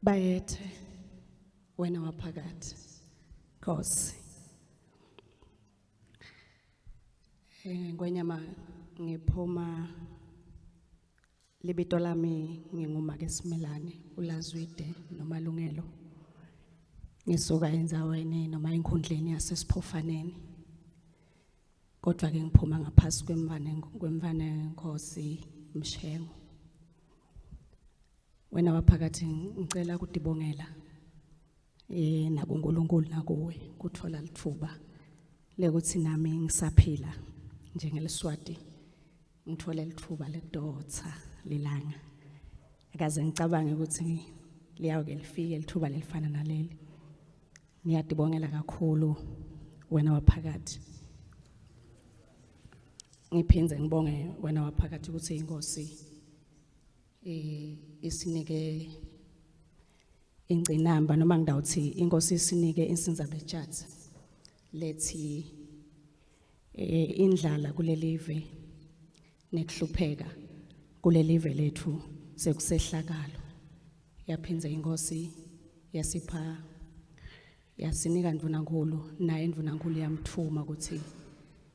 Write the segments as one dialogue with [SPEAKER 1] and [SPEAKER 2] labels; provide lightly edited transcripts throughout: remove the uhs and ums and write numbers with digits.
[SPEAKER 1] Bayethe wena waphakathi Nkosi. Ngwenyama ngiphuma libito lami ngingumake Simelane uLazwide noMalungelo. Ngisuka endzaweni noma enkhundleni yaseSiphofaneni. Kodwa ke ngiphuma ngaphasi kwemvane kwemvane Nkosi Mshengo. Wena waphakathi ngicela kudibongela nakuNkulunkulu nakuwe kuthola litfuba lekuthi nami ngisaphila njengeliswati ngithole litfuba lekudotsa lilanga akaze ngicabange ukuthi liyawuke lifike lithuba lelifana naleli. Ngiyadibongela kakhulu wena waphakathi. Ngiphindze ngibonge wena waphakathi ukuthi inkosi isinike ingcinamba noma ngidawuthi inkosi isinike insinza betshatsi lethi indlala kulelive nekuhlupheka kulelive lethu sekusehlakalo. Yaphindze inkosi yasipha yasinika ndvunankulu, naye ndvunankulu yamthuma ukuthi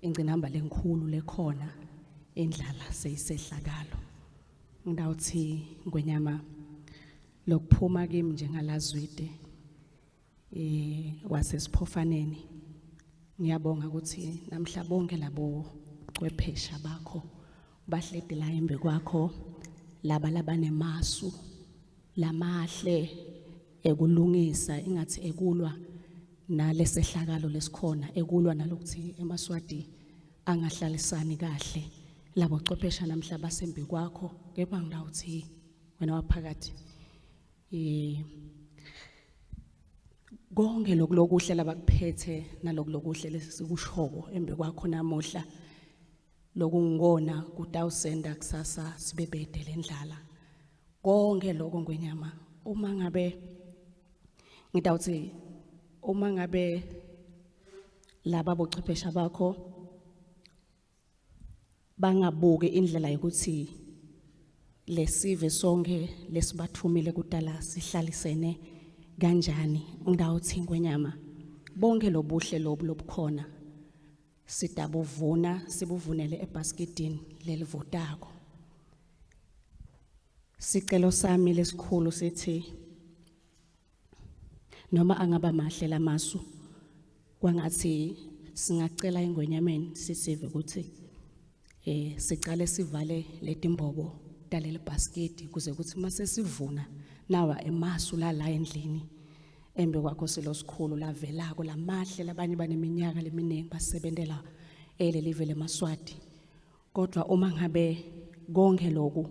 [SPEAKER 1] ingcinamba lenkhulu lekhona indlala seyisehlakalo. Ngidawuthi ngwenyama lokuphuma kimi njengalazwide wasesiphofaneni, ngiyabonga ukuthi namhla bonke labo cwephesha bakho bahledi la embi kwakho, laba labanemasu lamahle ekulungisa ingathi ekulwa nalesehlakalo lesikhona, ekulwa nalokuthi emaswati angahlalisani kahle. Labo cwephesha namhla basembi kwakho, kepha ngidawuthi wena waphakathi konke lokhu lokuhle labakuphethe naloku lokuhle lesikushoko embi kwakho namuhla, lokungona kutawusenda kusasa sibebede lendlala. Konke lokho ngwenyama uma ngabe ngidawuthi uma ngabe laba bochwephesha bakho bangabuki indlela yokuthi lesive sonke lesibathumile kudala sihlalisene kanjani, ngidawuthi ngwenyama bonke lobuhle lobu lobukhona sidabuvuna sibuvunele ebhaskidini lelivotako. Sicelo sami lesikhulu sithi noma angaba mahle lamasu, kwangathi singacela ingwenyameni sisive ukuthi sicale sivale letimbobo taleli basket kuze kuthi mase sivuna nawa emasu la la endlini embe kwakho silo sikhulu lavelako lamahle, labanye baneminyaka leminingi basebentela elelive lemaswati. Kodwa uma ngabe konke lokhu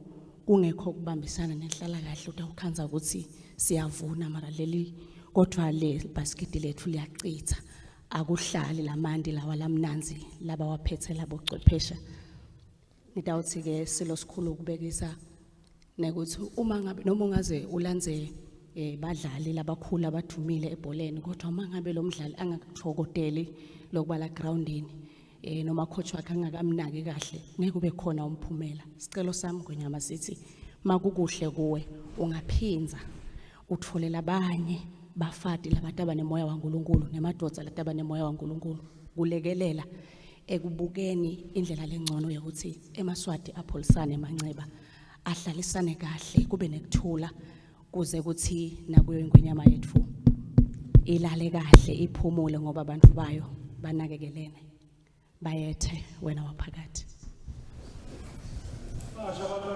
[SPEAKER 1] kungekho kubambisana nenhlala kahle, utawukhandza ukuthi siyavuna mara leli kodwa le basket lethu liyacitha, akuhlali lamanti lawa lamnanzi laba waphethe labo cwephesha. Ngidawuthi ke silo sikhulu ukubekisa nekuthi uma ngabe noma ungaze ulandze badlali labakhulu abathumile ebholeni, kodwa uma ngabe lo mdlali angakuthokodeli lokubala groundini noma coach wakhe angakamnaki kahle, ngeke kube khona umphumela. Sicelo sami ngonyama sithi makukuhle kuwe ungaphinza uthole labanye bafati labataba nemoya waNkulunkulu nemadvodza lataba nemoya waNkulunkulu kulekelela ekubukeni indlela lengcono yokuthi emaswati apholisane emanceba ahlalisane kahle kube nekuthula kuze kuthi nakuyo ingwenyama yethu ilale kahle iphumule ngoba abantu bayo banakekelene. Bayethe wena waphakathi.